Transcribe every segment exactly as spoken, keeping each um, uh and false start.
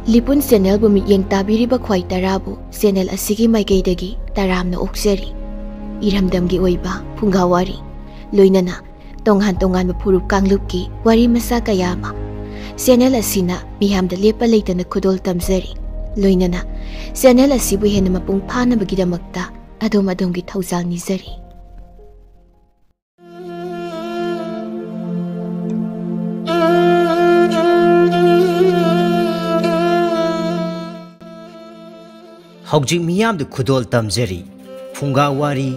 ꯂꯤꯄꯨꯟ ꯆꯦꯅꯦꯜꯕꯨ ꯃꯤꯠꯌꯦꯡ ꯇꯥꯕꯤꯔꯤꯕ ꯈ꯭ꯋꯥꯏ ꯇꯔꯥꯕꯨ ꯆꯦꯅꯦꯜ ꯑꯁꯤꯒꯤ ꯃꯥꯏꯀꯩꯗꯒꯤ ꯇꯔꯥꯝꯅ ꯑꯣꯛꯆꯔꯤ꯫ ꯏꯔꯝꯗꯝꯒꯤ ꯑꯣꯏꯕ ꯐꯨꯡꯒꯥ ꯋꯥꯔꯤ, ꯂꯣꯏꯅꯅ ꯇꯣꯉꯥꯟ ꯇꯣꯉꯥꯟꯕ ꯐꯨꯔꯨꯞ ꯀꯥꯡꯂꯨꯞꯀꯤ ꯋꯥꯔꯤ ꯃꯆꯥ ꯀꯌꯥ ꯑꯃ ꯆꯦꯅꯦꯜ ꯑꯁꯤꯅ ꯃꯤꯌꯥꯝꯗ ꯂꯦꯞꯄ ꯂꯩꯇꯅ ꯈꯨꯗꯣꯜ ꯇꯝꯖꯔꯤ꯫ ꯂꯣꯏꯅꯅ ꯆꯦꯅꯦꯜ ꯑꯁꯤꯕꯨ ꯍꯦꯟꯅ ꯃꯄꯨꯡ ꯐꯥꯅꯕꯒꯤꯗꯃꯛꯇ ꯑꯗꯣꯝ ꯑꯗꯣꯝꯒꯤ ꯊꯧꯖꯥꯜ ꯅꯤꯖꯔꯤ꯫ ꯍꯧꯖꯤꯛ ꯃꯤꯌꯥꯝꯗ ꯈꯨꯗꯣꯜ ꯇꯝꯖꯔꯤ꯫ ꯐꯨꯡꯒꯥ ꯋꯥꯔꯤ,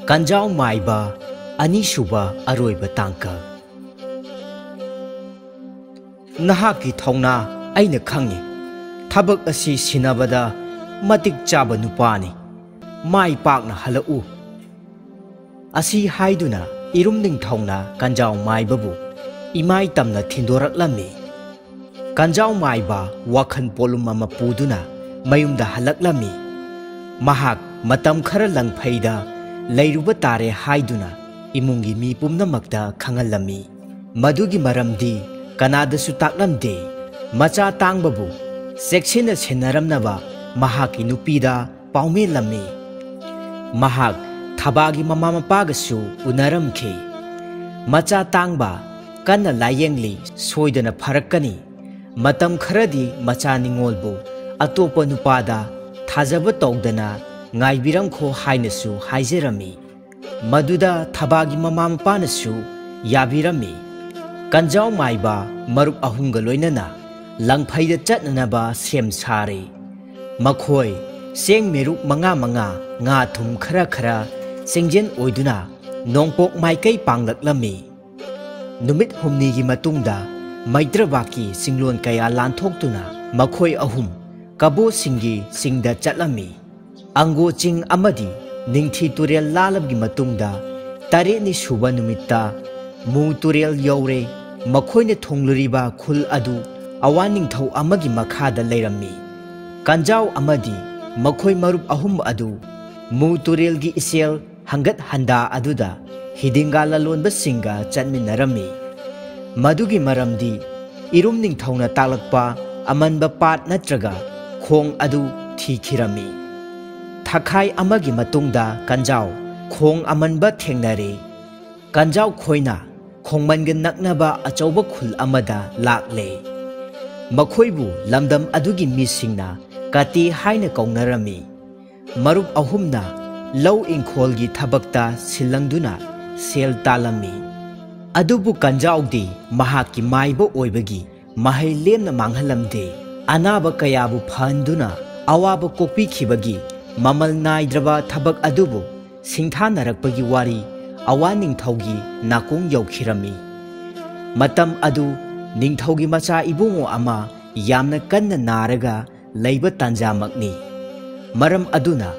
ꯀꯟꯖꯥꯎ ꯃꯥꯏꯕ, ꯑꯅꯤꯁꯨꯕ ꯑꯔꯣꯏꯕ ꯇꯥꯡꯀꯛ꯫ ꯅꯍꯥꯛꯀꯤ ꯊꯧꯅꯥ ꯑꯩꯅ ꯈꯪꯏ꯫ ꯊꯕꯛ ꯑꯁꯤ ꯁꯤꯟꯅꯕꯗ ꯃꯇꯤꯛ ꯆꯥꯕ ꯅꯨꯄꯥꯅꯤ꯫ ꯃꯥꯏ ꯄꯥꯛꯅ ꯍꯜꯂꯛꯎ꯫ ꯑꯁꯤ ꯍꯥꯏꯗꯨꯅ ꯏꯔꯨꯝ ꯅꯤꯡꯊꯧꯅ ꯀꯟꯖꯥꯎ ꯃꯥꯏꯕꯕꯨ ꯏꯃꯥꯏ ꯇꯝꯅ ꯊꯤꯟꯗꯣꯔꯛꯂꯝꯃꯤ꯫ ꯀꯟꯖꯥꯎ ꯃꯥꯏꯕ ꯋꯥꯈꯜ ꯄꯣꯠꯂꯨꯝ ꯑꯃ ꯄꯨꯗꯨꯅ ꯃꯌꯨꯝꯗ ꯍꯜꯂꯛꯂꯝꯃꯤ꯫ ꯃꯍꯥꯛ ꯃꯇꯝ ꯈꯔ ꯂꯪꯐꯩꯗ ꯂꯩꯔꯨꯕ ꯇꯥꯔꯦ ꯍꯥꯏꯗꯨꯅ ꯏꯃꯨꯡꯒꯤ ꯃꯤ ꯄꯨꯝꯅꯃꯛꯇ ꯈꯪꯍꯜꯂꯝꯃꯤ꯫ ꯃꯗꯨꯒꯤ ꯃꯔꯝꯗꯤ ꯀꯅꯥꯗꯁꯨ ꯇꯥꯛꯂꯝꯗꯦ꯫ ꯃꯆꯥ ꯇꯥꯡꯕꯕꯨ ꯆꯦꯛꯁꯤꯟꯅ ꯁꯦꯟꯅꯔꯝꯅꯕ ꯃꯍꯥꯛꯀꯤ ꯅꯨꯄꯤꯗ ꯄꯥꯎꯃꯤꯂꯝꯃꯤ꯫ ꯃꯍꯥꯛ ꯊꯕꯥꯒꯤ ꯃꯃꯥ ꯃꯄꯥꯒꯁꯨ ꯎꯅꯔꯝꯈꯤ꯫ ꯃꯆꯥ ꯇꯥꯡꯕ ꯀꯟꯅ ꯂꯥꯌꯦꯡꯂꯤ, ꯁꯣꯏꯗꯅ ꯐꯔꯛꯀꯅꯤ꯫ ꯃꯇꯝ ꯈꯔꯗꯤ ꯃꯆꯥ ꯅꯤꯉꯣꯜꯕꯨ ꯑꯇꯣꯞꯄ ꯅꯨꯄꯥꯗ ꯊꯥꯖꯕ ꯇꯧꯗꯅ ꯉꯥꯏꯕꯤꯔꯝꯈꯣ ꯍꯥꯏꯅꯁꯨ ꯍꯥꯏꯖꯔꯝꯃꯤ꯫ ꯃꯗꯨꯗ ꯊꯕꯥꯒꯤ ꯃꯃꯥ ꯃꯄꯥꯅꯁꯨ ꯌꯥꯕꯤꯔꯝꯃꯤ꯫ ꯀꯟꯖꯥꯎ ꯃꯥꯏꯕ ꯃꯔꯨꯞ ꯑꯍꯨꯝꯒ ꯂꯣꯏꯅꯅ ꯂꯪꯐꯩꯗ ꯆꯠꯅꯅꯕ ꯁꯦꯝ ꯁꯥꯔꯦ꯫ ꯃꯈꯣꯏ ꯆꯦꯡ ꯃꯦꯔꯨꯛ ꯃꯉꯥ ꯃꯉꯥ, ꯉꯥ ꯊꯨꯝ ꯈꯔ ꯈꯔ ꯆꯦꯡꯖꯦꯟ ꯑꯣꯏꯗꯨꯅ ꯅꯣꯡꯄꯣꯛ ꯃꯥꯏꯀꯩ ꯄꯥꯡꯂꯛꯂꯝꯃꯤ꯫ ꯅꯨꯃꯤꯠ ꯍꯨꯝꯅꯤꯒꯤ ꯃꯇꯨꯡꯗ ꯃꯩꯇ꯭ꯔꯕꯥꯛꯀꯤ ꯆꯤꯡꯂꯣꯟ ꯀꯌꯥ ꯂꯥꯟꯊꯣꯛꯇꯨꯅ ꯃꯈꯣꯏ ꯑꯍꯨꯝ ꯀꯕꯣꯁꯤꯡꯒꯤ ꯆꯤꯡꯗ ꯆꯠꯂꯝꯃꯤ꯫ ꯑꯪꯒꯣ ꯆꯤꯡ ꯑꯃꯗꯤ ꯅꯤꯡꯊꯤ ꯇꯨꯔꯦꯜ ꯂꯥꯜꯂꯕꯒꯤ ꯃꯇꯨꯡꯗ ꯇꯔꯦꯠꯅꯤ ꯁꯨꯕ ꯅꯨꯃꯤꯠꯇ ꯃꯨ ꯇꯨꯔꯦꯜ ꯌꯧꯔꯦ꯫ ꯃꯈꯣꯏꯅ ꯊꯨꯡꯂꯨꯔꯤꯕ ꯈꯨꯜ ꯑꯗꯨ ꯑꯋꯥ ꯅꯤꯡꯊꯧ ꯑꯃꯒꯤ ꯃꯈꯥꯗ ꯂꯩꯔꯝꯃꯤ꯫ ꯀꯟꯖꯥꯎ ꯑꯃꯗꯤ ꯃꯈꯣꯏ ꯃꯔꯨꯞ ꯑꯍꯨꯝ ꯑꯗꯨ ꯃꯨ ꯇꯨꯔꯦꯜꯒꯤ ꯏꯆꯦꯜ ꯍꯪꯒꯠ ꯍꯟꯗꯥ ꯑꯗꯨꯗ ꯍꯤꯗꯤꯡꯒꯥ ꯂꯂꯣꯟꯕꯁꯤꯡꯒ ꯆꯠꯃꯤꯟꯅꯔꯝꯃꯤ꯫ ꯃꯗꯨꯒꯤ ꯃꯔꯝꯗꯤ ꯏꯔꯨꯝ ꯅꯤꯡꯊꯧꯅ ꯇꯥꯛꯂꯛꯄ ꯑꯃꯟꯕ ꯄꯥꯠ ꯅꯠꯇ꯭ꯔꯒ ꯈꯣꯡ ꯑꯗꯨ ꯊꯤꯈꯤꯔꯝꯃꯤ꯫ ꯊꯥꯈꯥꯏ ꯑꯃꯒꯤ ꯃꯇꯨꯡꯗ ꯀꯟꯖꯥꯎ ꯈꯣꯡ ꯑꯃꯟꯕ ꯊꯦꯡꯅꯔꯦ꯫ ꯀꯟꯖꯥꯎ ꯈꯣꯏꯅ ꯈꯣꯡꯃꯟꯒ ꯅꯛꯅꯕ ꯑꯆꯧꯕ ꯈꯨꯜ ꯑꯃꯗ ꯂꯥꯛꯂꯦ꯫ ꯃꯈꯣꯏꯕꯨ ꯂꯝꯗꯝ ꯑꯗꯨꯒꯤ ꯃꯤꯁꯤꯡꯅ ꯀꯥꯇꯦ ꯍꯥꯏꯅ ꯀꯧꯅꯔꯝꯃꯤ꯫ ꯃꯔꯨꯞ ꯑꯍꯨꯝꯅ ꯂꯧ ꯏꯪꯈꯣꯜꯒꯤ ꯊꯕꯛꯇ ꯁꯤꯜꯂꯪꯗꯨꯅ ꯁꯦꯜ ꯇꯥꯜꯂꯝꯃꯤ꯫ ꯑꯗꯨꯕꯨ ꯀꯟꯖꯥꯎꯗꯤ ꯃꯍꯥꯛꯀꯤ ꯃꯥꯏꯕ ꯑꯣꯏꯕꯒꯤ ꯃꯍꯩ ꯂꯦꯝꯅ ꯃꯥꯡꯍꯜꯂꯝꯗꯦ꯫ ꯑꯅꯥꯕ ꯀꯌꯥꯕꯨ ꯐꯍꯟꯗꯨꯅ ꯑꯋꯥꯕ ꯀꯣꯛꯄꯤꯈꯤꯕꯒꯤ ꯃꯃꯜ ꯅꯥꯏꯗ꯭ꯔꯕ ꯊꯕꯛ ꯑꯗꯨꯕꯨ ꯁꯤꯡꯊꯥꯅꯔꯛꯄꯒꯤ ꯋꯥꯔꯤ ꯑꯋꯥ ꯅꯤꯡꯊꯧꯒꯤ ꯅꯥꯀꯣꯡ ꯌꯧꯈꯤꯔꯝꯃꯤ꯫ ꯃꯇꯝ ꯑꯗꯨ ꯅꯤꯡꯊꯧꯒꯤ ꯃꯆꯥ ꯏꯕꯨꯡꯉꯣ ꯑꯃ ꯌꯥꯝꯅ ꯀꯟꯅ ꯅꯥꯔꯒ ꯂꯩꯕ ꯇꯥꯟꯖꯥꯃꯛꯅꯤ꯫ ꯃꯔꯝ ꯑꯗꯨꯅ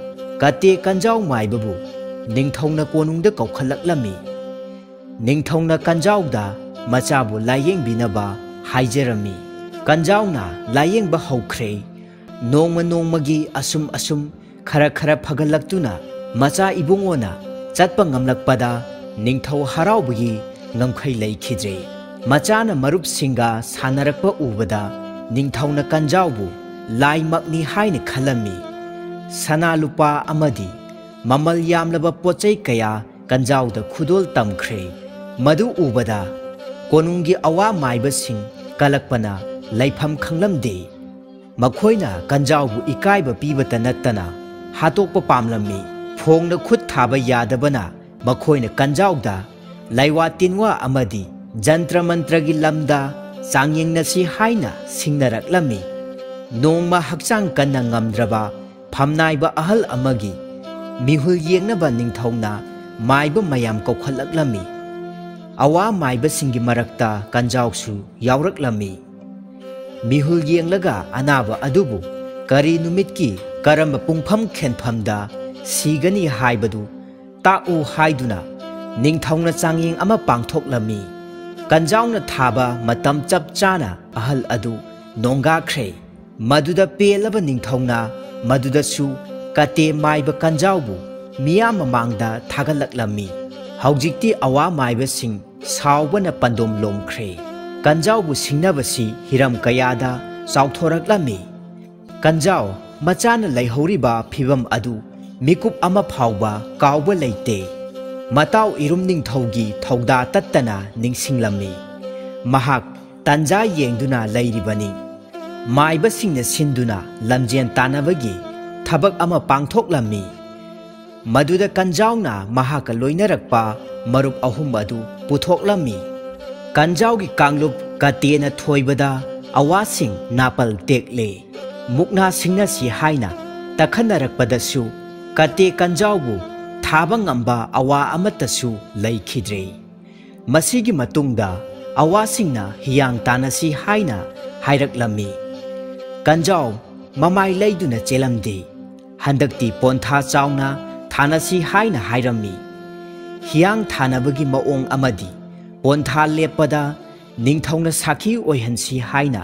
ꯀꯥꯇꯦ ꯀꯟꯖꯥꯎ ꯃꯥꯏꯕꯕꯨ ꯅꯤꯡꯊꯧꯅ ꯀꯣꯅꯨꯡꯗ ꯀꯧꯈꯠꯂꯛꯂꯝꯃꯤ꯫ ꯅꯤꯡꯊꯧꯅ ꯀꯟꯖꯥꯎꯗ ꯃꯆꯥꯕꯨ ꯂꯥꯌꯦꯡꯕꯤꯅꯕ ꯍꯥꯏꯖꯔꯝꯃꯤ꯫ ꯀꯟꯖꯥꯎꯅ ꯂꯥꯌꯦꯡꯕ ꯍꯧꯈ꯭ꯔꯦ꯫ ꯅꯣꯡꯃ ꯅꯣꯡꯃꯒꯤ ꯑꯁꯨꯝ ꯑꯁꯨꯝ ꯈꯔ ꯈꯔ ꯐꯒꯠꯂꯛꯇꯨꯅ ꯃꯆꯥ ꯏꯕꯨꯡꯉꯣꯅ ꯆꯠꯄ ꯉꯝꯂꯛꯄꯗ ꯅꯤꯡꯊꯧ ꯍꯔꯥꯎꯕꯒꯤ ꯉꯝꯈꯩ ꯂꯩꯈꯤꯗ꯭ꯔꯦ꯫ ꯃꯆꯥꯅ ꯃꯔꯨꯞꯁꯤꯡꯒ ꯁꯥꯟꯅꯔꯛꯄ ꯎꯕꯗ ꯅꯤꯡꯊꯧꯅ ꯀꯟꯖꯥꯎꯕꯨ ꯂꯥꯏꯃꯛꯅꯤ ꯍꯥꯏꯅ ꯈꯜꯂꯝꯃꯤ꯫ ꯁꯅꯥ ꯂꯨꯄꯥ ꯑꯃꯗꯤ ꯃꯃꯜ ꯌꯥꯝꯂꯕ ꯄꯣꯠꯆꯩ ꯀꯌꯥ ꯀꯟꯖꯥꯎꯗ ꯈꯨꯗꯣꯜ ꯇꯝꯈ꯭ꯔꯦ꯫ ꯃꯗꯨ ꯎꯕꯗ ꯀꯣꯅꯨꯡꯒꯤ ꯑꯋꯥ ꯃꯥꯏꯕꯁꯤꯡ ꯀꯂꯛꯄꯅ ꯂꯩꯐꯝ ꯈꯪꯂꯝꯗꯦ꯫ ꯃꯈꯣꯏꯅ ꯀꯟꯖꯥꯎꯕꯨ ꯏꯀꯥꯏꯕ ꯄꯤꯕꯇ ꯅꯠꯇꯅ ꯍꯥꯠꯇꯣꯛꯄ ꯄꯥꯝꯂꯝꯃꯤ꯫ ꯐꯣꯡꯅ ꯈꯨꯠ ꯊꯥꯕ ꯌꯥꯗꯕꯅ ꯃꯈꯣꯏꯅ ꯀꯟꯖꯥꯎꯗ ꯂꯥꯏꯋꯥ ꯇꯤꯟꯋꯥ ꯑꯃꯗꯤ ꯖꯟꯇ꯭ꯔ ꯃꯟꯇ꯭ꯔꯒꯤ ꯂꯝꯗ ꯆꯥꯡꯌꯦꯡꯅꯁꯤ ꯍꯥꯏꯅ ꯁꯤꯡꯅꯔꯛꯂꯝꯃꯤ꯫ ꯅꯣꯡꯃ ꯍꯛꯆꯥꯡ ꯀꯟꯅ ꯉꯝꯗ꯭ꯔꯕ ꯐꯝꯅꯥꯏꯕ ꯑꯍꯜ ꯑꯃꯒꯤ ꯃꯤꯍꯨꯜ ꯌꯦꯡꯅꯕ ꯅꯤꯡꯊꯧꯅ ꯃꯥꯏꯕ ꯃꯌꯥꯝ ꯀꯧꯈꯠꯂꯛꯂꯝꯃꯤ꯫ ꯑꯋꯥ ꯃꯥꯏꯕꯁꯤꯡꯒꯤ ꯃꯔꯛꯇ ꯀꯟꯖꯥꯎꯁꯨ ꯌꯥꯎꯔꯛꯂꯝꯃꯤ꯫ ꯃꯤꯍꯨꯜ ꯌꯦꯡꯂꯒ ꯑꯅꯥꯕ ꯑꯗꯨꯕꯨ ꯀꯔꯤ ꯅꯨꯃꯤꯠꯀꯤ ꯀꯔꯝꯕ ꯄꯨꯡꯐꯝ ꯈꯦꯟꯐꯝꯗ ꯁꯤꯒꯅꯤ ꯍꯥꯏꯕꯗꯨ ꯇꯥꯛꯎ ꯍꯥꯏꯗꯨꯅ ꯅꯤꯡꯊꯧꯅ ꯆꯥꯡꯌꯦꯡ ꯑꯃ ꯄꯥꯡꯊꯣꯛꯂꯝꯃꯤ꯫ ꯀꯟꯖꯥꯎꯅ ꯊꯥꯕ ꯃꯇꯝ ꯆꯞ ꯆꯥꯅ ꯑꯍꯜ ꯑꯗꯨ ꯅꯣꯡꯒꯥꯈ꯭ꯔꯦ꯫ ꯃꯗꯨꯗ ꯄꯦꯜꯂꯕ ꯅꯤꯡꯊꯧꯅ ꯃꯗꯨꯗꯁꯨ ꯀꯇꯦ ꯃꯥꯏꯕ ꯀꯟꯖꯥꯎꯕꯨ ꯃꯤꯌꯥꯝ ꯃꯃꯥꯡꯗ ꯊꯥꯒꯠꯂꯛꯂꯝꯃꯤ꯫ ꯍꯧꯖꯤꯛꯇꯤ ꯑꯋꯥ ꯃꯥꯏꯕꯁꯤꯡ ꯁꯥꯎꯕꯅ ꯄꯟꯗꯣꯝ ꯂꯣꯝꯈ꯭ꯔꯦ꯫ ꯀꯟꯖꯥꯎꯕꯨ ꯁꯤꯡꯅꯕꯁꯤ ꯍꯤꯔꯝ ꯀꯌꯥꯗ ꯆꯥꯎꯊꯣꯔꯛꯂꯝꯃꯤ꯫ ꯀꯟꯖꯥꯎ ꯃꯆꯥꯅ ꯂꯩꯍꯧꯔꯤꯕ ꯐꯤꯚꯝ ꯑꯗꯨ ꯃꯤꯀꯨꯞ ꯑꯃ ꯐꯥꯎꯕ ꯀꯥꯎꯕ ꯂꯩꯇꯦ꯫ ꯃꯇꯥꯎ ꯏꯔꯨꯝ ꯅꯤꯡꯊꯧꯒꯤ ꯊꯧꯗꯥ ꯇꯠꯇꯅ ꯅꯤꯡꯁꯤꯡꯂꯝꯃꯤ꯫ ꯃꯍꯥꯛ ꯇꯥꯟꯖꯥ ꯌꯦꯡꯗꯨꯅ ꯂꯩꯔꯤꯕꯅꯤ꯫ ꯃꯥꯏꯕꯁꯤꯡꯅ ꯁꯤꯟꯗꯨꯅ ꯂꯝꯖꯦꯟ ꯇꯥꯟꯅꯕꯒꯤ ꯊꯕꯛ ꯑꯃ ꯄꯥꯡꯊꯣꯛꯂꯝꯃꯤ꯫ ꯃꯗꯨꯗ ꯀꯟꯖꯥꯎꯅ ꯃꯍꯥꯛꯀ ꯂꯣꯏꯅꯔꯛꯄ ꯃꯔꯨꯞ ꯑꯍꯨꯝ ꯑꯗꯨ ꯄꯨꯊꯣꯛꯂꯝꯃꯤ꯫ ꯀꯟꯖꯥꯎꯒꯤ ꯀꯥꯡꯂꯨꯞ ꯀꯇꯦꯅ ꯊꯣꯏꯕꯗ ꯑꯋꯥꯁꯤꯡ ꯅꯥꯄꯜ ꯇꯦꯛꯂꯦ꯫ ꯃꯨꯛꯅꯥ ꯁꯤꯡꯅꯁꯤ ꯍꯥꯏꯅ ꯇꯛꯈꯟꯅꯔꯛꯄꯗꯁꯨ ꯀꯇꯦ ꯀꯟꯖꯥꯎꯕꯨ ꯊꯥꯕ ꯉꯝꯕ ꯑꯋꯥ ꯑꯃꯠꯇꯁꯨ ꯂꯩꯈꯤꯗ꯭ꯔꯦ꯫ ꯃꯁꯤꯒꯤ ꯃꯇꯨꯡꯗ ꯑꯋꯥꯁꯤꯡꯅ ꯍꯤꯌꯥꯡ ꯇꯥꯟꯅꯁꯤ ꯍꯥꯏꯅ ꯍꯥꯏꯔꯛꯂꯝꯃꯤ꯫ ꯀꯟꯖꯥꯎ ꯃꯃꯥꯏ ꯂꯩꯗꯨꯅ ꯆꯦꯜꯂꯝꯗꯦ꯫ ꯍꯟꯗꯛꯇꯤ ꯄꯣꯟꯊꯥ ꯆꯥꯎꯅ ꯊꯥꯅꯁꯤ ꯍꯥꯏꯅ ꯍꯥꯏꯔꯝꯃꯤ꯫ ꯍꯤꯌꯥꯡ ꯊꯥꯅꯕꯒꯤ ꯃꯑꯣꯡ ꯑꯃꯗꯤ ꯄꯣꯟꯊꯥ ꯂꯦꯞꯄꯗ ꯅꯤꯡꯊꯧꯅ ꯁꯥꯈꯤ ꯑꯣꯏꯍꯟꯁꯤ ꯍꯥꯏꯅ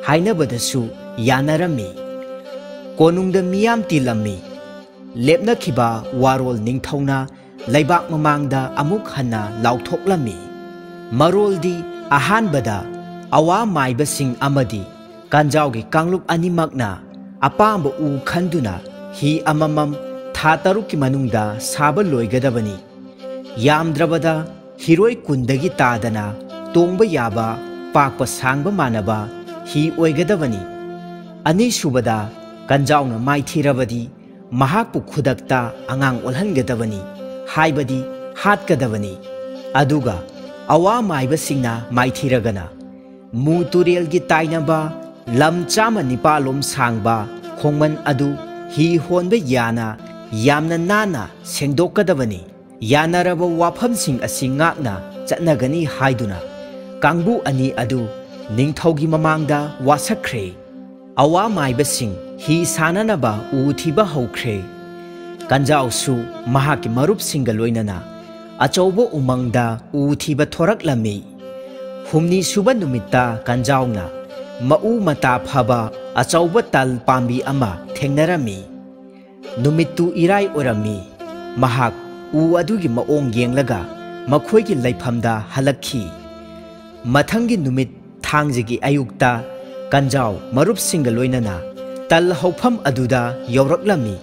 ꯍꯥꯏꯅꯕꯗꯁꯨ ꯌꯥꯅꯔꯝꯃꯤ꯫ ꯀꯣꯅꯨꯡꯗ ꯃꯤꯌꯥꯝ ꯇꯤꯜꯂꯝꯃꯤ꯫ ꯂꯦꯞꯅꯈꯤꯕ ꯋꯥꯔꯣꯜ ꯅꯤꯡꯊꯧꯅ ꯂꯩꯕꯥꯛ ꯃꯃꯥꯡꯗ ꯑꯃꯨꯛ ꯍꯟꯅ ꯂꯥꯎꯊꯣꯛꯂꯝꯃꯤ꯫ ꯃꯔꯣꯜꯗꯤ ꯑꯍꯥꯟꯕꯗ ꯑꯋꯥ ꯃꯥꯏꯕꯁꯤꯡ ꯑꯃꯗꯤ ꯀꯟꯖꯥꯎꯒꯤ ꯀꯥꯡꯂꯨꯞ ꯑꯅꯤꯃꯛꯅ ꯑꯄꯥꯝꯕ ꯎ ꯈꯟꯗꯨꯅ ꯍꯤ ꯑꯃꯃꯝ ꯊꯥ ꯇꯔꯨꯛꯀꯤ ꯃꯅꯨꯡꯗ ꯁꯥꯕ ꯂꯣꯏꯒꯗꯕꯅꯤ꯫ ꯌꯥꯝꯗ꯭ꯔꯕꯗ ꯍꯤꯔꯣꯏ ꯀꯨꯟꯗꯒꯤ ꯇꯥꯗꯅ ꯇꯣꯡꯕ ꯌꯥꯕ ꯄꯥꯛꯄ ꯁꯥꯡꯕ ꯃꯥꯟꯅꯕ ꯍꯤ ꯑꯣꯏꯒꯗꯕꯅꯤ꯫ ꯑꯅꯤꯁꯨꯕꯗ ꯀꯟꯖꯥꯎꯅ ꯃꯥꯏꯊꯤꯔꯕꯗꯤ ꯃꯍꯥꯛꯄꯨ ꯈꯨꯗꯛꯇ ꯑꯉꯥꯡ ꯑꯣꯜꯍꯟꯒꯗꯕꯅꯤ, ꯍꯥꯏꯕꯗꯤ ꯍꯥꯠꯀꯗꯕꯅꯤ꯫ ꯑꯗꯨꯒ ꯑꯋꯥ ꯃꯥꯏꯕꯁꯤꯡꯅ ꯃꯥꯏꯊꯤꯔꯒꯅ ꯃꯨ ꯇꯨꯔꯦꯜꯒꯤ ꯇꯥꯏꯅꯕ ꯂꯝ ꯆꯥꯝꯃ ꯅꯤꯄꯥꯜꯂꯣꯝ ꯁꯥꯡꯕ ꯈꯣꯡꯃꯟ ꯑꯗꯨ ꯍꯤ ꯍꯣꯟꯕ ꯌꯥꯅ ꯌꯥꯝꯅ ꯅꯥꯟꯅ ꯁꯦꯡꯗꯣꯛꯀꯗꯕꯅꯤ꯫ ꯌꯥꯅꯔꯕ ꯋꯥꯐꯝꯁꯤꯡ ꯑꯁꯤ ꯉꯥꯛꯅ ꯆꯠꯅꯒꯅꯤ ꯍꯥꯏꯗꯨꯅ ꯀꯥꯡꯕꯨ ꯑꯅꯤ ꯑꯗꯨ ꯅꯤꯡꯊꯧꯒꯤ ꯃꯃꯥꯡꯗ ꯋꯥꯁꯛꯈ꯭ꯔꯦ꯫ ꯑꯋꯥ ꯃꯥꯏꯕꯁꯤꯡ ꯍꯤ ꯁꯥꯅꯅꯕ ꯎ ꯊꯤꯕ ꯍꯧꯈ꯭ꯔꯦ꯫ ꯀꯟꯖꯥꯎꯁꯨ ꯃꯍꯥꯛꯀꯤ ꯃꯔꯨꯞꯁꯤꯡꯒ ꯂꯣꯏꯅꯅ ꯑꯆꯧꯕ ꯎꯃꯪꯗ ꯎ ꯊꯤꯕ ꯊꯣꯔꯛꯂꯝꯃꯤ꯫ ꯍꯨꯝꯅꯤ ꯁꯨꯕ ꯅꯨꯃꯤꯠꯇ ꯀꯟꯖꯥꯎꯅ ꯃꯎ ꯃꯇꯥ ꯐꯕ ꯑꯆꯧꯕ ꯇꯜ ꯄꯥꯝꯕꯤ ꯑꯃ ꯊꯦꯡꯅꯔꯝꯃꯤ꯫ ꯅꯨꯃꯤꯠꯇꯨ ꯏꯔꯥꯏ ꯑꯣꯏꯔꯝꯃꯤ꯫ ꯃꯍꯥꯛ ꯎ ꯑꯗꯨꯒꯤ ꯃꯑꯣꯡ ꯌꯦꯡꯂꯒ ꯃꯈꯣꯏꯒꯤ ꯂꯩꯐꯝꯗ ꯍꯜꯂꯛꯈꯤ꯫ ꯃꯊꯪꯒꯤ ꯅꯨꯃꯤꯠ ꯊꯥꯡꯖꯒꯤ ꯑꯌꯨꯛꯇ ꯀꯟꯖꯥꯎ ꯃꯔꯨꯞꯁꯤꯡꯒ ꯂꯣꯏꯅꯅ ꯇꯜ ꯍꯧꯐꯝ ꯑꯗꯨꯗ ꯌꯧꯔꯛꯂꯝꯃꯤ꯫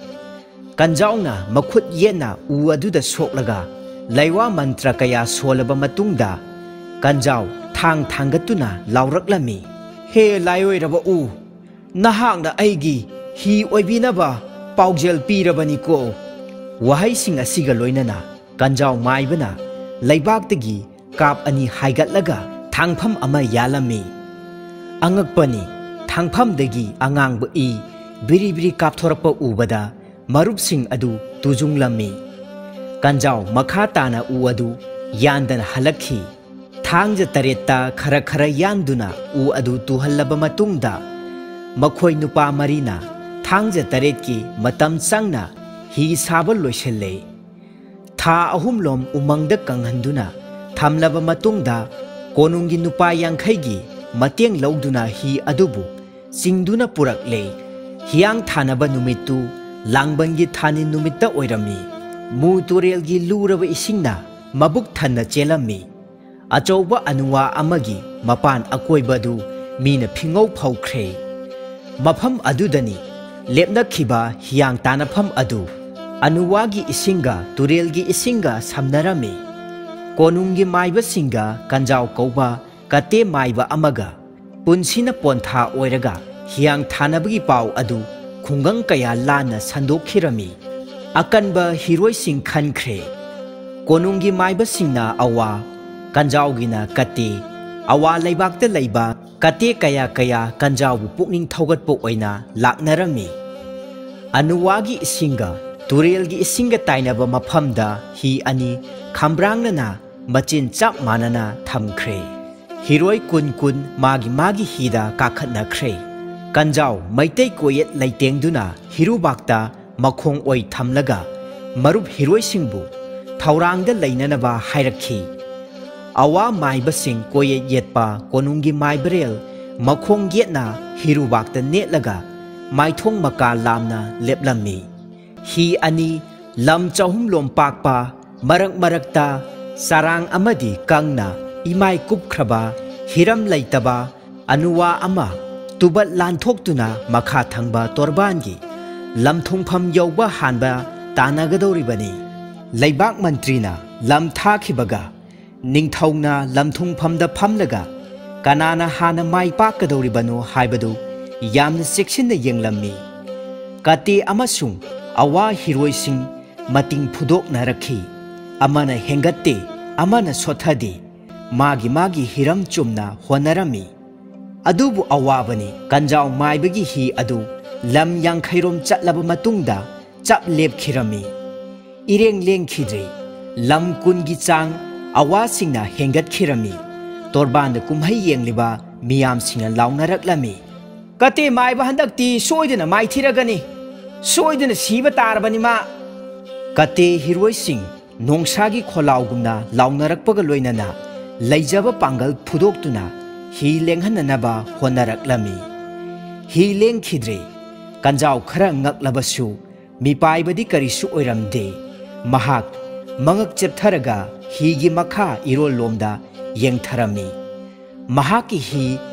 ꯀꯟꯖꯥꯎꯅ ꯃꯈꯨꯠ ꯌꯦꯠꯅ ꯎ ꯑꯗꯨꯗ ꯁꯣꯛꯂꯒ ꯂꯩꯋꯥ ꯃꯟꯇ꯭ꯔ ꯀꯌꯥ ꯁꯣꯜꯂꯕ ꯃꯇꯨꯡꯗ ꯀꯟꯖꯥꯎ ꯊꯥꯡ ꯊꯥꯡꯒꯠꯇꯨꯅ ꯂꯥꯎꯔꯛꯂꯝꯃꯤ, "ꯍꯦ ꯂꯥꯏꯑꯣꯏꯔꯕ ꯎ, ꯅꯍꯥꯛꯅ ꯑꯩꯒꯤ ꯍꯤ ꯑꯣꯏꯕꯤꯅꯕ ꯄꯥꯎꯖꯦꯜ ꯄꯤꯔꯕꯅꯤꯀꯣ!" ꯋꯥꯍꯩꯁꯤꯡ ꯑꯁꯤꯒ ꯂꯣꯏꯅꯅ ꯀꯟꯖꯥꯎ ꯃꯥꯏꯕꯅ ꯂꯩꯕꯥꯛꯇꯒꯤ ꯀꯥꯞ ꯑꯅꯤ ꯍꯥꯏꯒꯠꯂꯒ ꯊꯥꯡꯐꯝ ꯑꯃ ꯌꯥꯜꯂꯝꯃꯤ꯫ ꯑꯉꯛꯄꯅꯤ, ꯊꯥꯡꯐꯝꯗꯒꯤ ꯑꯉꯥꯡꯕ ꯏ ꯕꯤꯔꯤ ꯕꯤꯔꯤ ꯀꯥꯞꯊꯣꯔꯛꯄ ꯎꯕꯗ ꯃꯔꯨꯞꯁꯤꯡ ꯑꯗꯨ ꯇꯨꯖꯨꯡꯂꯝꯃꯤ꯫ ꯀꯟꯖꯥꯎ ꯃꯈꯥ ꯇꯥꯅ ꯎ ꯑꯗꯨ ꯌꯥꯟꯗꯅ ꯍꯜꯂꯛꯈꯤ꯫ ꯊꯥꯡꯖ ꯇꯔꯦꯠꯇ ꯈꯔ ꯈꯔ ꯌꯥꯟꯗꯨꯅ ꯎ ꯑꯗꯨ ꯇꯨꯍꯜꯂꯕ ꯃꯇꯨꯡꯗ ꯃꯈꯣꯏ ꯅꯨꯄꯥ ꯃꯔꯤꯅ ꯊꯥꯡꯖ ꯇꯔꯦꯠꯀꯤ ꯃꯇꯝ ꯆꯪꯅ ꯍꯤ ꯁꯥꯕ ꯂꯣꯏꯁꯤꯜꯂꯦ꯫ ꯊꯥ ꯑꯍꯨꯝꯂꯣꯝ ꯎꯃꯪꯗ ꯀꯪꯍꯟꯗꯨꯅ ꯊꯝꯂꯕ ꯃꯇꯨꯡꯗ ꯀꯣꯅꯨꯡꯒꯤ ꯅꯨꯄꯥ ꯌꯥꯡꯈꯩꯒꯤ ꯃꯇꯦꯡ ꯂꯧꯗꯨꯅ ꯍꯤ ꯑꯗꯨꯕꯨ ꯆꯤꯡꯗꯨꯅ ꯄꯨꯔꯛꯂꯦ꯫ ꯍꯤꯌꯥꯡ ꯊꯥꯅꯕ ꯅꯨꯃꯤꯠꯇꯨ ꯂꯥꯡꯕꯟꯒꯤ ꯊꯥꯅꯤ ꯅꯨꯃꯤꯠꯇ ꯑꯣꯏꯔꯝꯃꯤ꯫ ꯃꯨ ꯇꯨꯔꯦꯜꯒꯤ ꯂꯨꯔꯕ ꯏꯁꯤꯡꯅ ꯃꯕꯨꯛ ꯊꯟꯅ ꯆꯦꯜꯂꯝꯃꯤ꯫ ꯑꯆꯧꯕ ꯑꯅꯨꯋꯥ ꯑꯃꯒꯤ ꯃꯄꯥꯟ ꯑꯀꯣꯏꯕꯗꯨ ꯃꯤꯅ ꯐꯤꯉꯧ ꯐꯧꯈ꯭ꯔꯦ꯫ ꯃꯐꯝ ꯑꯗꯨꯗꯅꯤ ꯂꯦꯞꯅꯈꯤꯕ ꯍꯤꯌꯥꯡ ꯇꯥꯅꯐꯝ ꯑꯗꯨ꯫ ꯑꯅꯨꯋꯥꯒꯤ ꯏꯁꯤꯡꯒ ꯇꯨꯔꯦꯜꯒꯤ ꯏꯁꯤꯡꯒ ꯁꯝꯅꯔꯝꯃꯤ꯫ ꯀꯣꯅꯨꯡꯒꯤ ꯃꯥꯏꯕꯁꯤꯡꯒ ꯀꯟꯖꯥꯎ ꯀꯧꯕ ꯀꯇꯦ ꯃꯥꯏꯕ ꯑꯃꯒ ꯄꯨꯟꯁꯤꯅ ꯄꯣꯟꯊꯥ ꯑꯣꯏꯔꯒ ꯍꯤꯌꯥꯡ ꯊꯥꯅꯕꯒꯤ ꯄꯥꯎ ꯑꯗꯨ ꯈꯨꯡꯒꯪ ꯀꯌꯥ ꯂꯥꯟꯅ ꯁꯟꯗꯣꯛꯈꯤꯔꯝꯃꯤ꯫ ꯑꯀꯟꯕ ꯍꯤꯔꯣꯏꯁꯤꯡ ꯈꯟꯈ꯭ꯔꯦ꯫ ꯀꯣꯅꯨꯡꯒꯤ ꯃꯥꯏꯕꯁꯤꯡꯅ ꯑꯋꯥ, ꯀꯟꯖꯥꯎꯒꯤꯅ ꯀꯇꯦ, ꯑꯋꯥ ꯂꯩꯕꯥꯛꯇ ꯂꯩꯕ ꯀꯇꯦ ꯀꯌꯥ ꯀꯌꯥ ꯀꯟꯖꯥꯎꯕꯨ ꯄꯨꯛꯅꯤꯡ ꯊꯧꯒꯠꯄ ꯑꯣꯏꯅ ꯂꯥꯛꯅꯔꯝꯃꯤ꯫ ꯑꯅꯨꯋꯥꯒꯤ ꯏꯁꯤꯡꯒ ꯇꯨꯔꯦꯜꯒꯤ ꯏꯁꯤꯡꯒ ꯇꯥꯏꯅꯕ ꯃꯐꯝꯗ ꯍꯤ ꯑꯅꯤ ꯈꯝꯕ꯭ꯔꯥꯡꯅꯅ ꯃꯆꯤꯟ ꯆꯞ ꯃꯥꯟꯅꯅ ꯊꯝꯈ꯭ꯔꯦ꯫ ꯍꯤꯔꯣꯏ ꯀꯨꯟ ꯀꯨꯟ ꯃꯥꯒꯤ ꯃꯥꯒꯤ ꯍꯤꯗ ꯀꯥꯈꯠꯅꯈ꯭ꯔꯦ꯫ ꯀꯟꯖꯥꯎ ꯃꯩꯇꯩ ꯀꯣꯌꯦꯠ ꯂꯩꯇꯦꯡꯗꯨꯅ ꯍꯤꯔꯨꯕꯥꯛꯇ ꯃꯈꯣꯡ ꯑꯣꯏ ꯊꯝꯂꯒ ꯃꯔꯨꯞ ꯍꯤꯔꯣꯏꯁꯤꯡꯕꯨ ꯊꯧꯔꯥꯡꯗ ꯂꯩꯅꯅꯕ ꯍꯥꯏꯔꯛꯈꯤ꯫ ꯑꯋꯥ ꯃꯥꯏꯕꯁꯤꯡ ꯀꯣꯌꯦꯠ ꯌꯦꯠꯄ ꯀꯣꯅꯨꯡꯒꯤ ꯃꯥꯏꯕꯔꯦꯜ ꯃꯈꯣꯡ ꯌꯦꯠꯅ ꯍꯤꯔꯨꯕꯥꯛꯇ ꯅꯦꯠꯂꯒ ꯃꯥꯏꯊꯣꯡ ꯃꯀꯥ ꯂꯥꯝꯅ ꯂꯦꯞꯂꯝꯃꯤ꯫ ꯍꯤ ꯑꯅꯤ ꯂꯝ ꯆꯍꯨꯝ ꯂꯣꯝ ꯄꯥꯛꯄ, ꯃꯔꯛ ꯃꯔꯛꯇ ꯆꯔꯥꯡ ꯑꯃꯗꯤ ꯀꯪꯅ ꯏꯃꯥꯏ ꯀꯨꯞꯈ꯭ꯔꯕ, ꯍꯤꯔꯝ ꯂꯩꯇꯕ ꯑꯅꯨꯋꯥ ꯑꯃ ꯇꯨꯕꯠ ꯂꯥꯟꯊꯣꯛꯇꯨꯅ ꯃꯈꯥ ꯊꯪꯕ ꯇꯣꯔꯕꯥꯟꯒꯤ ꯂꯝꯊꯨꯡꯐꯝ ꯌꯧꯕ ꯍꯥꯟꯕ ꯇꯥꯟꯅꯒꯗꯧꯔꯤꯕꯅꯤ꯫ ꯂꯩꯕꯥꯛ ꯃꯟꯇ꯭ꯔꯤꯅ ꯂꯝ ꯊꯥꯈꯤꯕꯒ ꯅꯤꯡꯊꯧꯅ ꯂꯝꯊꯨꯡꯐꯝꯗ ꯐꯝꯂꯒ ꯀꯅꯥꯅ ꯍꯥꯟꯅ ꯃꯥꯏ ꯄꯥꯛꯀꯗꯧꯔꯤꯕꯅꯣ ꯍꯥꯏꯕꯗꯨ ꯌꯥꯝꯅ ꯆꯦꯛꯁꯤꯟꯅ ꯌꯦꯡꯂꯝꯃꯤ꯫ ꯀꯇꯦ ꯑꯃꯁꯨꯡ ꯑꯋꯥ ꯍꯤꯔꯣꯏꯁꯤꯡ ꯃꯇꯤꯡ ꯐꯨꯗꯣꯛꯅꯔꯛꯈꯤ꯫ ꯑꯃꯅ ꯍꯦꯟꯒꯠꯇꯦ, ꯑꯃꯅ ꯁꯣꯠꯊꯗꯦ꯫ ꯃꯥꯒꯤ ꯃꯥꯒꯤ ꯍꯤꯔꯝ ꯆꯨꯝꯅ ꯍꯣꯠꯅꯔꯝꯃꯤ꯫ ꯑꯗꯨꯕꯨ ꯑꯋꯥꯕꯅꯤ, ꯀꯟꯖꯥꯎ ꯃꯥꯏꯕꯒꯤ ꯍꯤ ꯑꯗꯨ ꯂꯝ ꯌꯥꯡꯈꯩꯔꯣꯝ ꯆꯠꯂꯕ ꯃꯇꯨꯡꯗ ꯆꯞ ꯂꯦꯞꯈꯤꯔꯝꯃꯤ꯫ ꯏꯔꯦꯡ ꯂꯦꯡꯈꯤꯗ꯭ꯔꯦ꯫ ꯂꯝ ꯀꯨꯟꯒꯤ ꯆꯥꯡ ꯑꯋꯥꯁꯤꯡꯅ ꯍꯦꯟꯒꯠꯈꯤꯔꯝꯃꯤ꯫ ꯇꯣꯔꯕꯥꯟꯗ ꯀꯨꯝꯍꯩ ꯌꯦꯡꯂꯤꯕ ꯃꯤꯌꯥꯝꯁꯤꯡꯅ ꯂꯥꯎꯅꯔꯛꯂꯝꯃꯤ꯫ "ꯀꯇꯦ ꯃꯥꯏꯕ ꯍꯟꯗꯛꯇꯤ ꯁꯣꯏꯗꯅ ꯃꯥꯏꯊꯤꯔꯒꯅꯤ꯫ ꯁꯣꯏꯗꯅ ꯁꯤꯕ ꯇꯥꯔꯕꯅꯤ ꯃꯥ!" ꯀꯇꯦ ꯍꯤꯔꯣꯏꯁꯤꯡ ꯅꯣꯡꯁꯥꯒꯤ ꯈꯣꯜꯂꯥꯎꯒꯨꯝꯅ ꯂꯥꯎꯅꯔꯛꯄꯒ ꯂꯣꯏꯅꯅ ꯂꯩꯖꯕ ꯄꯥꯡꯒꯜ ꯐꯨꯗꯣꯛꯇꯨꯅ ꯍꯤ ꯂꯦꯡꯍꯟꯅꯅꯕ ꯍꯣꯠꯅꯔꯛꯂꯝꯃꯤ꯫ ꯍꯤ ꯂꯦꯡꯈꯤꯗ꯭ꯔꯦ꯫ ꯀꯟꯖꯥꯎ ꯈꯔ ꯉꯛꯂꯕꯁꯨ ꯃꯤꯄꯥꯏꯕꯗꯤ ꯀꯔꯤꯁꯨ ꯑꯣꯏꯔꯝꯗꯦ꯫ ꯃꯍꯥꯛ ꯃꯉꯛ ꯆꯦꯞꯊꯔꯒ ꯍꯤꯒꯤ ꯃꯈꯥ ꯏꯔꯣꯜꯂꯣꯝꯗ ꯌꯦꯡꯊꯔꯝꯃꯤ꯫ ꯃꯍꯥꯛꯀꯤ ꯍꯤ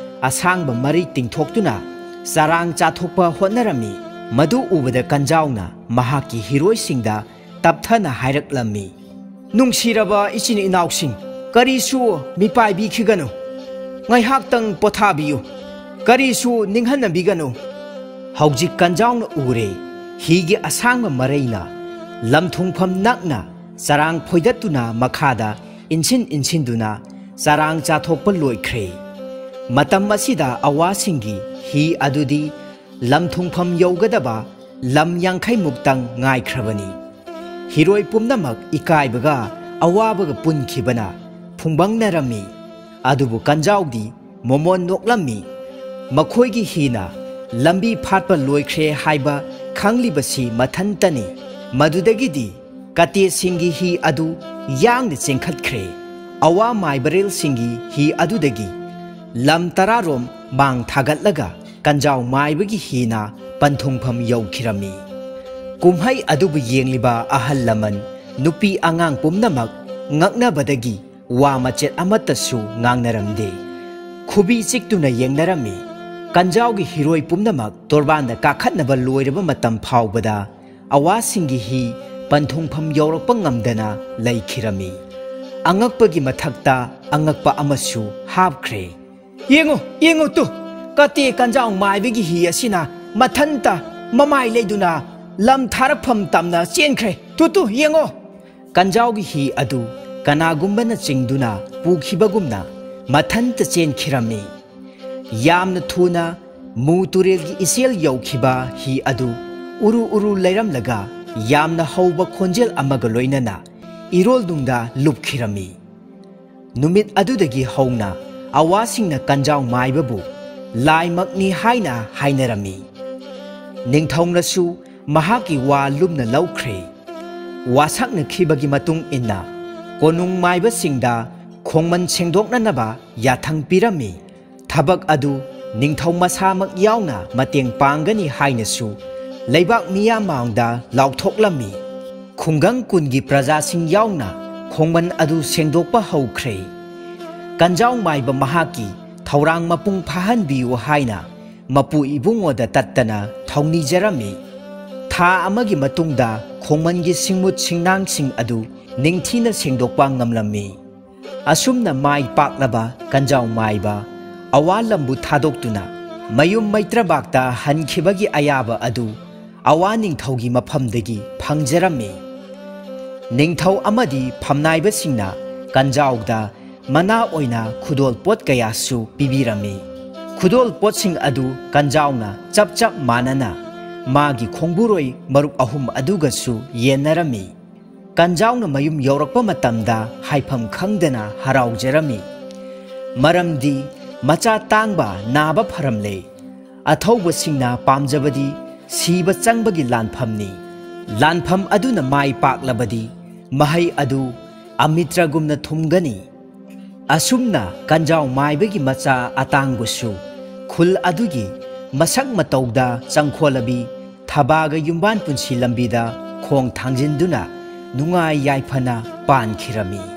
ꯑꯁꯥꯡꯕ ꯃꯔꯩ ꯇꯤꯡꯊꯣꯛꯇꯨꯅ ꯆꯔꯥꯡ ꯆꯥꯊꯣꯛꯄ ꯍꯣꯠꯅꯔꯝꯃꯤ꯫ ꯃꯗꯨ ꯎꯕꯗ ꯀꯟꯖꯥꯎꯅ ꯃꯍꯥꯛꯀꯤ ꯍꯤꯔꯣꯏꯁꯤꯡꯗ ꯇꯞꯊꯅ ꯍꯥꯏꯔꯛꯂꯝꯃꯤ, "ꯅꯨꯡꯁꯤꯔꯕ ꯏꯆꯤꯟ ꯏꯅꯥꯎꯁꯤꯡ, ꯀꯔꯤꯁꯨ ꯃꯤꯄꯥꯏꯕꯤꯈꯤꯒꯅꯨ꯫ ꯉꯥꯏꯍꯥꯛꯇꯪ ꯄꯣꯊꯥꯕꯤꯌꯨ꯫ ꯀꯔꯤꯁꯨ ꯅꯤꯡꯍꯟꯅꯕꯤꯒꯅꯨ꯫" ꯍꯧꯖꯤꯛ ꯀꯟꯖꯥꯎꯅ ꯎꯔꯦ, ꯍꯤꯒꯤ ꯑꯁꯥꯡꯕ ꯃꯔꯩꯅ ꯂꯝꯊꯨꯡꯐꯝ ꯅꯛꯅ ꯆꯔꯥꯡ ꯐꯣꯏꯗꯠꯇꯨꯅ ꯃꯈꯥꯗ ꯏꯟꯁꯤꯟ ꯏꯟꯁꯤꯟꯗꯨꯅ ꯆꯔꯥꯡ ꯆꯥꯊꯣꯛꯄ ꯂꯣꯏꯈ꯭ꯔꯦ꯫ ꯃꯇꯝ ꯑꯁꯤꯗ ꯑꯋꯥꯁꯤꯡꯒꯤ ꯍꯤ ꯑꯗꯨꯗꯤ ꯂꯝꯊꯨꯡꯐꯝ ꯌꯧꯒꯗꯕ ꯂꯝ ꯌꯥꯡꯈꯩꯃꯨꯛꯇꯪ ꯉꯥꯏꯈ꯭ꯔꯕꯅꯤ꯫ ꯍꯤꯔꯣꯏ ꯄꯨꯝꯅꯃꯛ ꯏꯀꯥꯏꯕꯒ ꯑꯋꯥꯕꯒ ꯄꯨꯟꯈꯤꯕꯅ ꯐꯨꯡꯕꯪꯅꯔꯝꯃꯤ꯫ ꯑꯗꯨꯕꯨ ꯀꯟꯖꯥꯎꯗꯤ ꯃꯣꯃꯣꯟ ꯅꯣꯛꯂꯝꯃꯤ꯫ ꯃꯈꯣꯏꯒꯤ ꯍꯤꯅ ꯂꯝꯕꯤ ꯐꯥꯠꯄ ꯂꯣꯏꯈ꯭ꯔꯦ ꯍꯥꯏꯕ ꯈꯪꯂꯤꯕꯁꯤ ꯃꯊꯟꯇꯅꯤ꯫ ꯃꯗꯨꯗꯒꯤꯗꯤ ꯀꯇꯦꯁꯤꯡꯒꯤ ꯍꯤ ꯑꯗꯨ ꯌꯥꯡꯅ ꯆꯦꯟꯈꯠꯈ꯭ꯔꯦ꯫ ꯑꯋꯥ ꯃꯥꯏꯕꯔꯦꯜꯁꯤꯡꯒꯤ ꯍꯤ ꯑꯗꯨꯗꯒꯤ ꯂꯝ ꯇꯔꯥꯔꯣꯝ ꯃꯥꯡ ꯊꯥꯒꯠꯂꯒ ꯀꯟꯖꯥꯎ ꯃꯥꯏꯕꯒꯤ ꯍꯤꯅ ꯄꯟꯊꯨꯡꯐꯝ ꯌꯧꯈꯤꯔꯝꯃꯤ꯫ ꯀꯨꯝꯍꯩ ꯑꯗꯨꯕꯨ ꯌꯦꯡꯂꯤꯕ ꯑꯍꯜ ꯂꯃꯟ, ꯅꯨꯄꯤ ꯑꯉꯥꯡ ꯄꯨꯝꯅꯃꯛ ꯉꯛꯅꯕꯗꯒꯤ ꯋꯥ ꯃꯆꯦꯠ ꯑꯃꯠꯇꯁꯨ ꯉꯥꯡꯅꯔꯝꯗꯦ꯫ ꯈꯨꯕꯤ ꯆꯤꯛꯇꯨꯅ ꯌꯦꯡꯅꯔꯝꯃꯤ꯫ ꯀꯟꯖꯥꯎꯒꯤ ꯍꯤꯔꯣꯏ ꯄꯨꯝꯅꯃꯛ ꯇꯣꯔꯕꯥꯟꯗ ꯀꯥꯈꯠꯅꯕ ꯂꯣꯏꯔꯕ ꯃꯇꯝ ꯐꯥꯎꯕꯗ ꯑꯋꯥꯁꯤꯡꯒꯤ ꯍꯤ ꯄꯟꯊꯨꯡꯐꯝ ꯌꯧꯔꯛꯄ ꯉꯝꯗꯅ ꯂꯩꯈꯤꯔꯝꯃꯤ꯫ ꯑꯉꯛꯄꯒꯤ ꯃꯊꯛꯇ ꯑꯉꯛꯄ ꯑꯃꯁꯨ ꯍꯥꯞꯈ꯭ꯔꯦ꯫ "ꯌꯦꯡꯉꯨ, ꯌꯦꯡꯉꯨ ꯇꯨ, ꯀꯇꯦ ꯀꯟꯖꯥꯎ ꯃꯥꯏꯕꯒꯤ ꯍꯤ ꯑꯁꯤꯅ ꯃꯊꯟꯇ ꯃꯃꯥꯏ ꯂꯩꯗꯨꯅ ꯂꯝ ꯊꯥꯔꯛꯐꯝ ꯇꯝꯅ ꯆꯦꯟꯈ꯭ꯔꯦ꯫ ꯇꯨ, ꯇꯨ, ꯌꯦꯡꯉꯣ!" ꯀꯟꯖꯥꯎꯒꯤ ꯍꯤ ꯑꯗꯨ ꯀꯅꯥꯒꯨꯝꯕꯅ ꯆꯤꯡꯗꯨꯅ ꯄꯨꯈꯤꯕꯒꯨꯝꯅ ꯃꯊꯟꯇ ꯆꯦꯟꯈꯤꯔꯝꯃꯤ꯫ ꯌꯥꯝꯅ ꯊꯨꯅ ꯃꯨ ꯇꯨꯔꯦꯜꯒꯤ ꯏꯆꯦꯜ ꯌꯧꯈꯤꯕ ꯍꯤ ꯑꯗꯨ ꯎꯔꯨ ꯎꯔꯨ ꯂꯩꯔꯝꯂꯒ ꯌꯥꯝꯅ ꯍꯧꯕ ꯈꯣꯟꯖꯦꯜ ꯑꯃꯒ ꯂꯣꯏꯅꯅ ꯏꯔꯣꯜꯅꯨꯡꯗ ꯂꯨꯞꯈꯤꯔꯝꯃꯤ꯫ ꯅꯨꯃꯤꯠ ꯑꯗꯨꯗꯒꯤ ꯍꯧꯅ ꯑꯋꯥꯁꯤꯡꯅ ꯀꯟꯖꯥꯎ ꯃꯥꯏꯕꯕꯨ ꯂꯥꯏꯃꯛꯅꯤ ꯍꯥꯏꯅ ꯍꯥꯏꯅꯔꯝꯃꯤ꯫ ꯅꯤꯡꯊꯧꯅꯁꯨ ꯃꯍꯥꯛꯀꯤ ꯋꯥ ꯂꯨꯝꯅ ꯂꯧꯈ꯭ꯔꯦ꯫ ꯋꯥꯁꯛꯅꯈꯤꯕꯒꯤ ꯃꯇꯨꯡ ꯏꯟꯅ ꯀꯣꯅꯨꯡ ꯃꯥꯏꯕꯁꯤꯡꯗ ꯈꯣꯡꯃꯟ ꯁꯦꯡꯗꯣꯛꯅꯅꯕ ꯌꯥꯊꯪ ꯄꯤꯔꯝꯃꯤ꯫ ꯊꯕꯛ ꯑꯗꯨ ꯅꯤꯡꯊꯧ ꯃꯁꯥꯃꯛ ꯌꯥꯎꯅ ꯃꯇꯦꯡ ꯄꯥꯡꯒꯅꯤ ꯍꯥꯏꯅꯁꯨ ꯂꯩꯕꯥꯛ ꯃꯤꯌꯥꯝ ꯃꯥꯡꯗ ꯂꯥꯎꯊꯣꯛꯂꯝꯃꯤ꯫ ꯈꯨꯡꯒꯪ ꯀꯨꯟꯒꯤ ꯄ꯭ꯔꯖꯥꯁꯤꯡ ꯌꯥꯎꯅ ꯈꯣꯡꯕꯟ ꯑꯗꯨ ꯁꯦꯡꯗꯣꯛꯄ ꯍꯧꯈ꯭ꯔꯦ꯫ ꯀꯟꯖꯥꯎ ꯃꯥꯏꯕ ꯃꯍꯥꯛꯀꯤ ꯊꯧꯔꯥꯡ ꯃꯄꯨꯡ ꯐꯥꯍꯟꯕꯤꯌꯨ ꯍꯥꯏꯅ ꯃꯄꯨ ꯏꯕꯨꯡꯉꯣꯗ ꯇꯠꯇꯅ ꯊꯧꯅꯤꯖꯔꯝꯃꯤ꯫ ꯊꯥ ꯑꯃꯒꯤ ꯃꯇꯨꯡꯗ ꯈꯣꯡꯃꯟꯒꯤ ꯁꯤꯡꯃꯨꯠ ꯁꯤꯡꯅꯥꯡꯁꯤꯡ ꯑꯗꯨ ꯅꯤꯡꯊꯤꯅ ꯁꯦꯡꯗꯣꯛꯄ ꯉꯝꯂꯝꯃꯤ꯫ ꯑꯁꯨꯝꯅ ꯃꯥꯏ ꯄꯥꯛꯂꯕ ꯀꯟꯖꯥꯎ ꯃꯥꯏꯕ ꯑꯋꯥ ꯂꯝꯕꯨ ꯊꯥꯗꯣꯛꯇꯨꯅ ꯃꯌꯨꯝ ꯃꯩꯇ꯭ꯔꯕꯥꯛꯇ ꯍꯟꯈꯤꯕꯒꯤ ꯑꯌꯥꯕ ꯑꯗꯨ ꯑꯋꯥ ꯅꯤꯡꯊꯧꯒꯤ ꯃꯐꯝꯗꯒꯤ ꯐꯪꯖꯔꯝꯃꯤ꯫ ꯅꯤꯡꯊꯧ ꯑꯃꯗꯤ ꯐꯝꯅꯥꯏꯕꯁꯤꯡꯅ ꯀꯟꯖꯥꯎꯗ ꯃꯅꯥ ꯑꯣꯏꯅ ꯈꯨꯗꯣꯜ ꯄꯣꯠ ꯀꯌꯥꯁꯨ ꯄꯤꯕꯤꯔꯝꯃꯤ꯫ ꯈꯨꯗꯣꯜ ꯄꯣꯠꯁꯤꯡ ꯑꯗꯨ ꯀꯟꯖꯥꯎꯅ ꯆꯞ ꯆꯞ ꯃꯥꯟꯅꯅ ꯃꯥꯒꯤ ꯈꯣꯡꯕꯨꯔꯣꯏ ꯃꯔꯨꯞ ꯑꯍꯨꯝ ꯑꯗꯨꯒꯁꯨ ꯌꯦꯟꯅꯔꯝꯃꯤ꯫ ꯀꯟꯖꯥꯎꯅ ꯃꯌꯨꯝ ꯌꯧꯔꯛꯄ ꯃꯇꯝꯗ ꯍꯥꯏꯐꯝ ꯈꯪꯗꯅ ꯍꯔꯥꯎꯖꯔꯝꯃꯤ꯫ ꯃꯔꯝꯗꯤ ꯃꯆꯥ ꯇꯥꯡꯕ ꯅꯥꯕ ꯐꯔꯝꯂꯦ꯫ ꯑꯊꯧꯕꯁꯤꯡꯅ ꯄꯥꯝꯖꯕꯗꯤ ꯁꯤꯕ ꯆꯪꯕꯒꯤ ꯂꯥꯟꯐꯝꯅꯤ꯫ ꯂꯥꯟꯐꯝ ꯑꯗꯨꯅ ꯃꯥꯏ ꯄꯥꯛꯂꯕꯗꯤ ꯃꯍꯩ ꯑꯗꯨ ꯑꯃꯤꯇ꯭ꯔꯒꯨꯝꯅ ꯊꯨꯝꯒꯅꯤ꯫ ꯑꯁꯨꯝꯅ ꯀꯟꯖꯥꯎ ꯃꯥꯏꯕꯒꯤ ꯃꯆꯥ ꯑꯇꯥꯡꯕꯁꯨ ꯈꯨꯜ ꯑꯗꯨꯒꯤ ꯃꯁꯛ ꯃꯇꯧꯗ ꯆꯪꯈꯣꯜꯂꯕꯤ ꯊꯕꯥꯒ ꯌꯨꯝꯕꯥꯟ ꯄꯨꯟꯁꯤ ꯂꯝꯕꯤꯗ ꯈꯣꯡ ꯊꯥꯡꯖꯤꯟꯗꯨꯅ ꯅꯨꯡꯉꯥꯏ ꯌꯥꯏꯐꯅ ꯄꯥꯟꯈꯤꯔꯝꯃꯤ꯫